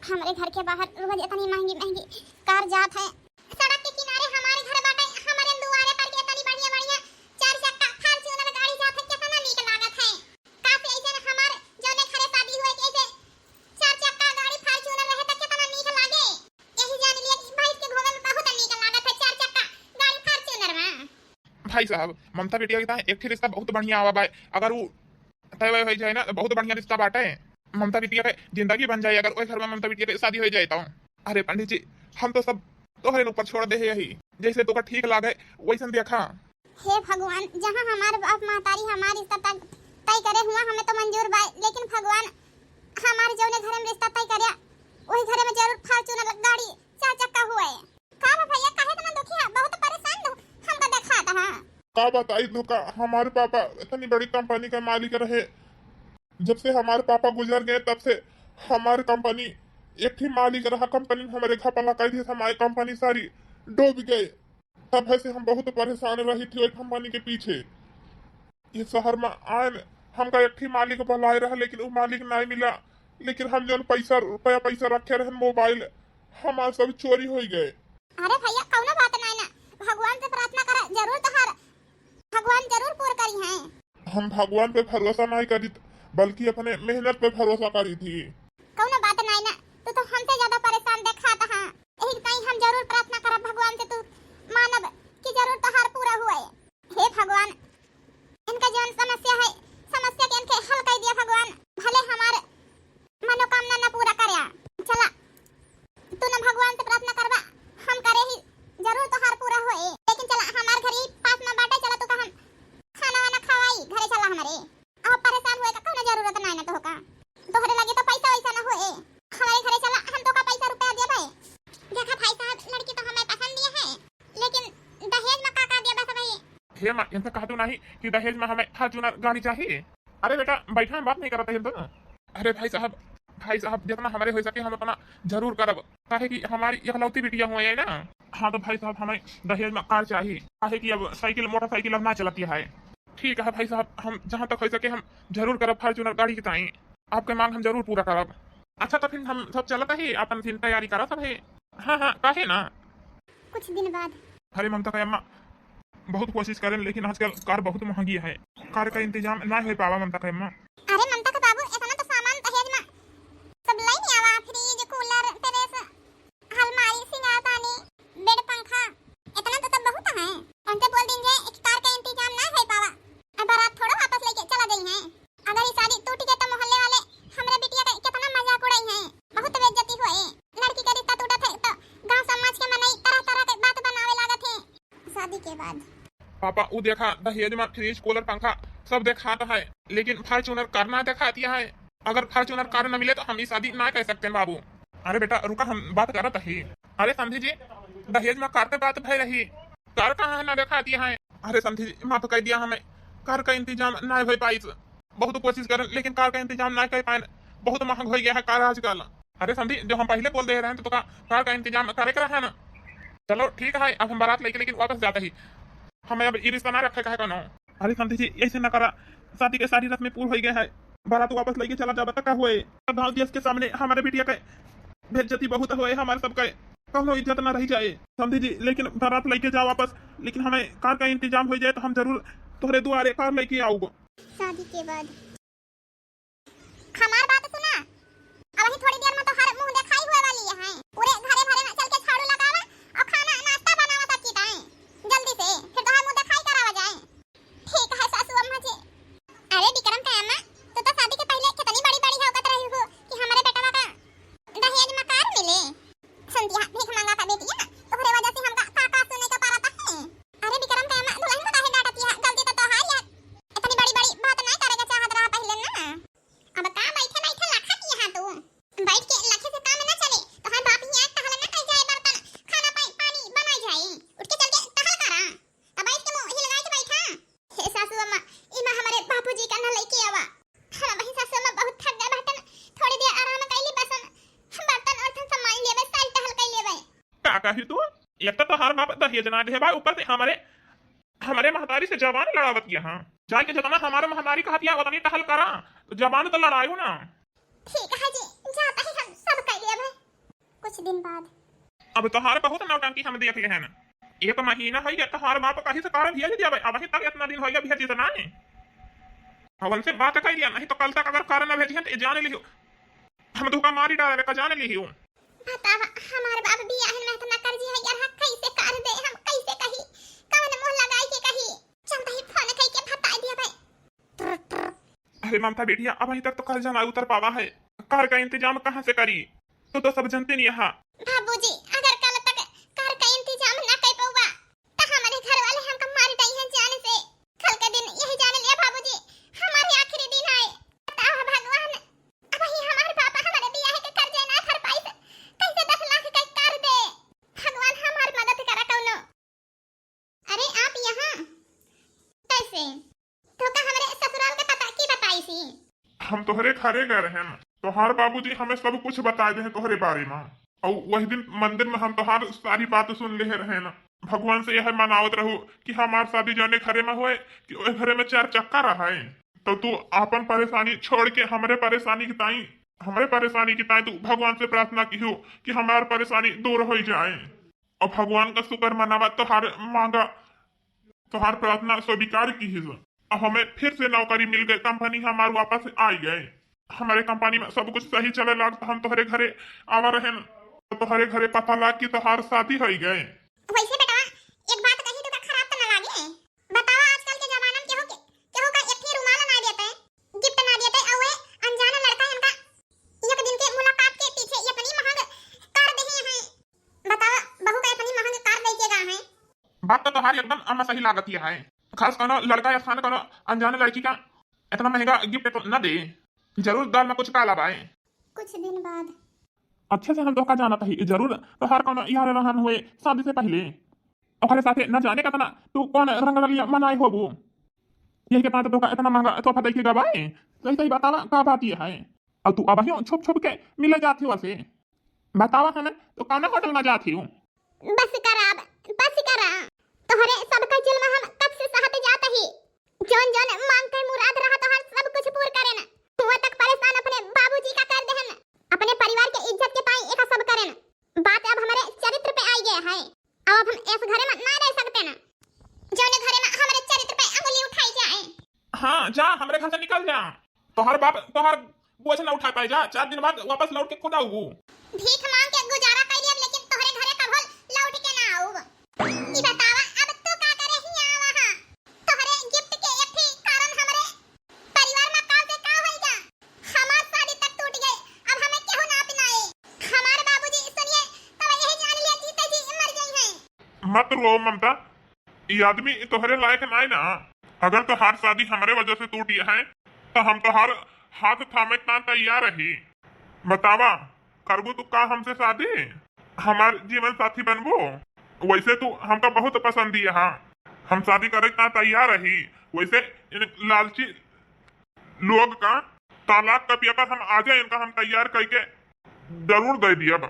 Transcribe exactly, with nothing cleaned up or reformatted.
हमरे घर के बाहर रोज इतनी महंगी महंगी कार जात है। सड़क के किनारे हमारे घर बाटे, हमरे दुआरे पर के इतनी बढ़िया बढ़िया चार चक्का Fortuner गाड़ी जात है, कितना नीक लागत है। काश ऐसे हमार जौने घरे शादी हुए के ऐसे चार चक्का गाड़ी Fortuner रहे त कितना नीक लागे। यही जान लिया कि भैंस के घूमे में बहुत नीक लागत है, चार चक्का गाड़ी Fortuner में। भाई साहब, ममता बिटिया के ताईं एक ठे रिश्ता बहुत बढ़िया आवा बाय। अगर उ तय वय होइ जाए ना, तो बहुत बढ़िया रिश्ता बाटे। ममता बिटिया के जिंदगी बन जाए, अगर ओए घर में ममता बिटिया के शादी होइ जाए तो। अरे पंडित जी, हम तो सब तोहरे ऊपर छोड़ दे ही, जैसे तोका ठीक लागे वैसन देखा। हे भगवान, जहाँ हमार बाप महतारी हमार रिश्ता तय, तय करे हुआ, हमें तो मंजूर बाय, लेकिन भगवान हमार जौने घरे में रिश्ता तय करे, वही घरे में जरूर Fortuner गाड़ी चार चक्का हुए। का बा भैया, काहे इतना दुखी है? बहुत परेशान हो, हमका देखात है। का बताई तोका, हमारे पापा इतनी बड़ी कंपनी के मालिक रहे। जब से हमारे पापा गुजर गए, तब से हमारी कंपनी एक ही मालिक रहा। कंपनी में हमारे घपला कर दिया, हमारी कंपनी सारी डूब गए। तब से हम बहुत परेशान रही थी वही कंपनी के पीछे। ये शहर में आए, हमका एक ही मालिक बुलाए रहा, लेकिन वो मालिक नहीं मिला। लेकिन हम जौन पैसा, रुपया पैसा रखे रहन, मोबाइल, हमार सब चोरी होइ गए। अरे भैया, कौनो बात नहीं ना, भगवान से प्रार्थना करा, जरूर तोहार भगवान जरूर पूर करी हैं। हम भगवान पे भरोसा नहीं करीत, बल्कि अपने मेहनत पे भरोसा करी थी। कौनो बात नहीं ना, तू तो हमसे ज्यादा परेशान देखात हा। यही ताईं हम जरूर प्रार्थना करब भगवान से, तू मानब कि जरूर तोहार पूरा हुए। हे भगवान, इनका जौन समस्या है, समस्या के इनके हल कर दिया भगवान, भले हमार मनोकामना न पूरा करया। चला, तू न भगवान से प्रार्थना करबा, हम करे ही जरूर तोहार पूरा होए। लेकिन चला, हमार घर ही पास में बाटे, चला तू का हम खाना वाना खवाई, घरे चला हमरे। अब परेशान होए का कौनो जरूरत ना है ना तोहका, तोहरे लगे तो पैसा वैसा ना होए। हमारे घरे चला, हम तोहका पैसा रुपया देबे। देखा भाई साहब, लड़की तो हमें पसंद दिया है, लेकिन दहेज में का का देबा सब है? हे माँ, इनसे कह दो नहीं कि दहेज में हमें Fortuner गाड़ी चाहिए। अरे बेटा, बैठा, हम बात नहीं करते हैं दोनों। अरे भाई साहब, भाई साहब, जितना हमारे हो सके हम उतना जरूर करब, काहे कि हमारी इकलौती बिटिया हुए है ना। हाँ तो भाई साहब, हमें दहेज में कार चाहिए, काहे कि अब साइकिल, मोटरसाइकिल अब ना चलती है। ठीक है भाई साहब, हम जहाँ तक हो सके हम जरूर करब Fortuner गाड़ी की ताईं। आपके मांग हम जरूर पूरा करब। अच्छा तो फिर हम सब चलत ही, अपन फिर तैयारी करा सब है। हाँ हाँ, काहे ना। कुछ दिन बाद। अरे ममता के अम्मा, बहुत कोशिश करेन, लेकिन आजकल कार बहुत महंगी है, कार का इंतजाम ना हो पावा ममता के अम्मा। अरे ममता के बाबू, इतना तो सामान दहेज में सब लई नहीं आवा, फ्रिज, कूलर, प्रेस, अलमारी, सिंगारदानी, बेड, पंखा, इतना तो सब बहुत है। उनसे बोल दीन जे कि कार का इंतजाम ना हो पावा, अब बारात थोड़ा वापस लेके चला जाई है। अगर ई शादी टूट गई तो मोहल्ले वाले हमरे बिटिया के कितना मजाक उड़ाई हैं, बहुत बेइज्जती होए। लड़की के रिश्ता टूटत है तो गांव समाज के मनई तरह तरह के बात बनावे लागत हैं। शादी के बाद। पापा, उ देखा दहेज में फ्रिज, कूलर, पंखा सब देखात है, लेकिन Fortuner कार ना देखात है। अगर Fortuner कार न मिले तो हम ई शादी ना कर सकते बाबू। अरे बेटा रुका, हम बात करत ही। अरे समधी जी, दहेज में कार के बात भय रही, कार कहाँ है ना देखात है। अरे समधी जी, माफ कर दिया हमें, कार का इंतजाम ना भय पाइस। बहुत कोशिश करन, लेकिन कार का इंतजाम ना कर पाएन। बहुत महंग हो गया है कार आजकल। अरे समधी, जो हम पहले बोल दे रहे हैं तो का कार का इंतजाम करे के रहा ना। चलो ठीक है, अब हम बारात लेके लेकिन वापस जाते ही। हमें अब ई रिश्ता ना रखे का है कोनो। अरे समधी जी, ऐसे ना करा, शादी के सारी रस्में पूर हो गए हैं, बारात वापस लेके चला जाबा त का हुए? गाँव देश के सामने हमारे बिटिया के बेइज्जती बहुत होए, हमारे सबके कौनो इज्जत ना रह जाए। समधी जी, लेकिन बारात लेके जाओ वापस, लेकिन हमें कार का इंतजाम हो जाए तो हम जरूर तोहरे दुआरे कार लेके आऊब। शादी के बाद। हमार बात सुना, अबही थोड़ी देर में तोहार मुंह देखाई हुए वाली है। पूरे घरे भरे में चल के झाड़ू लगावा और खाना नाश्ता बनावा सबकी ताई जल्दी से, फिर तोहार मुंह देखाई करावा जाए। ठीक है सासू अम्मा जी। अरे विक्रम के अम्मा, तू तो शादी के पहले कितनी बड़ी बड़ी हौकत रही हो कि हमारे बेटवा का दहेज में कार मिले। संध्या, भीख मांगा का बेटिया, तोहरे वजह से हमका का का सुने के पड़त है। अरे विक्रम के अम्मा, दुल्हन को काहे डांटत है? गलती तो तोहार है। इतनी बड़ी बड़ी बात नहीं करे के चाहत रहा पहले ना। अब का बैठे बैठे लखा किया है तू? बैठ के लखे से काम ना चले। तोहार बाप ही आए टहल ना कह जाए, बर्तन, खाना पाई, पानी बना जाए। उठ के चल के टहल करा। अब बैठ के मुंह हिलगाए के बैठा। हे सासू अम्मा, इमा हमारे बाबूजी का ना लेके आवा। हम वही सासू अम्मा बहुत थक गए बाटन, थोड़ी देर आराम कर ली बस हम बर्तन उर्तन सब मांज लेबे, सारी टहल कर लेबे। का कही तू? एक तो तोहार बाप दहेज ना देहे बा, ऊपर से हमारे, हमारे महतारी से जबान लड़ावत किया। हाँ, जाके जितना हमारे महतारी कहतिया उतनी टहल करा, तो जबान तो लड़ायो ना। ठीक है जी, जाता ही हम सब कर लेबे। कुछ दिन बाद। अब तोहार बहुत नौटंकी हम देख लेहन। एक महीना होइ गया तोहार बाप कहीं से कार भेज दिया भाई, अबहीं तक इतना दिन होइ गया भेज देना है। अब उनसे बात कर लिया, नहीं तो कल तक अगर कार न भेजिहन तो जान लियो, हम तोका मारी डाले का जान लियो। बतावा, हमार बाप बियाह में इतना कर्जी है यार, हम कैसे कर दे, हम कैसे कही, कौन मुंह लगाई के कही? चल तही फोन कई के बता दिया भाई। अरे ममता बेटिया, अबहीं तक तो कर्जा ना उतर पावा है, कार का इंतजाम कहाँ से करी? तू तो सब जानते नहीं है। बाबूजी, अगर कल तक कार का इंतजाम ना कर पउबा, तो हमारे घर वाले हमका मार डाई हैं जान से। कल के दिन यही जान लिया बाबूजी, हमारे आखिरी दिन आए। बताओ भगवान, अबहीं हमारे पापा हमारे बियाह के कर्जे ना भर पाइस, कैसे दस लाख का कार दे? भगवान हमार मदद करा कौनो। अरे आप यहाँ कैसे? तोका हमरे ससुराल के पता की बताइसी? हम तोहरे घरे गए रहेन, तोहार बाबूजी हमें सब कुछ बताए देहे तोहरे बारे में। और वही दिन मंदिर में हम तोहार सारी बात सुन लेहे रहेन। भगवान से यह मनावत रहू कि हमार शादी जौने घरे में होए कि ओए घरे में चार चक्का रहे। तो तू आपन परेशानी छोड़ के हमरे परेशानी के ताई, हमरे परेशानी के ताई तू भगवान से प्रार्थना किहो कि हमार परेशानी दूर हो जाए। और भगवान का शुक्र मनावा, तोहार मांगा, तोहार प्रार्थना स्वीकार किहिस। अब हमें फिर से नौकरी मिल गई, कंपनी हमार वापस आ गए। हमारे कंपनी में सब कुछ सही चले लाग, तो हम तोहरे घरे आवा रहेन, तो तोहरे घरे पता लाग कि तोहार शादी हो गए। वैसे बेटवा, एक बात कही तो का खराब तो ना लागे? बतावा, आजकल के जमाना में केहू के, केहू का एक ठे रुमाल ना देते, गिफ्ट ना देते, और वे अनजान लड़का इनका एक दिन के मुलाकात के पीछे इतनी महंग कार देहे हैं। बतावा, बहू का इतनी महंग कार लेके गा है। बात तो तोहार एकदम अम्मा सही लागत ही है। खास कोनो लड़का या खान कोनो अनजान लड़की का इतना महंगा गिफ्ट तो न दे। जरूर दाल में कुछ काला बाए। कुछ दिन बाद। अच्छे से हम तोहका जानत ही, जरूर तोहार कोनो यार रहन हुए शादी से पहले। ओकरे साथे न जाने कतना तू कौन रंगरलिया मनाए होबू। यही के पास तोहका इतना महंगा तोहफा दे के गवाए। सही सही बतावा, का बात ये है? और तू अबहियों छुप छुप के मिले जात हो से। बतावा हमें, तू कौन होटल में जात हो? बस करा, बस करा। तोहरे सबका जुल्म हम कब से सहत जात ही। जौन जौन मांग के मुराद रहा तोहर सब कुछ पूर करेन। हुआ तक परेशान अपने बाबूजी का कर देहन। अपने परिवार के इज्जत के ताई एका सब करेन। बात अब हमारे चरित्र पे आई गया है। अब हम इस घरे में ना रह सकते ना। जौने घरे में हमारे चरित्र पे अंगुली उठाई जाए। हाँ, जा, हमरे घर से निकल जा। तोहर बाप तोहर बोझ ना उठा पाए, जा, चार दिन बाद वापस लौट के खुद आऊ। भीख मांग के गुजारा कर लियब, लेकिन तोहरे घरे कभो लौट के ना आऊब। ई बतावा, अब तू का करे हियाँ आवा हा? तोहरे गिफ्ट के एक ही कारण हमरे परिवार में का से का होई गा? हमार शादी तक टूट गई, अब हमें केहू ना अपनाए। हमार बाबूजी सुनिए, तब यही जान लिया जीते जी मर गई हैं। मत रो ममता, ई आदमी तोहरे लायक नाय ना। अगर तोहार शादी हमरे वजह से टूटी है, तो हम तोहार हाथ थामे ता तैयार रही। बतावा, करबू तू का हमसे शादी? हमार जीवन साथी बनबू? वैसे तू हमका बहुत पसंद दिया हा। हम शादी करे ता तैयार रही। वैसे इन लालची लोग का तलाक का पेपर हम आजे इनका हम तैयार करके जरूर दे दियब।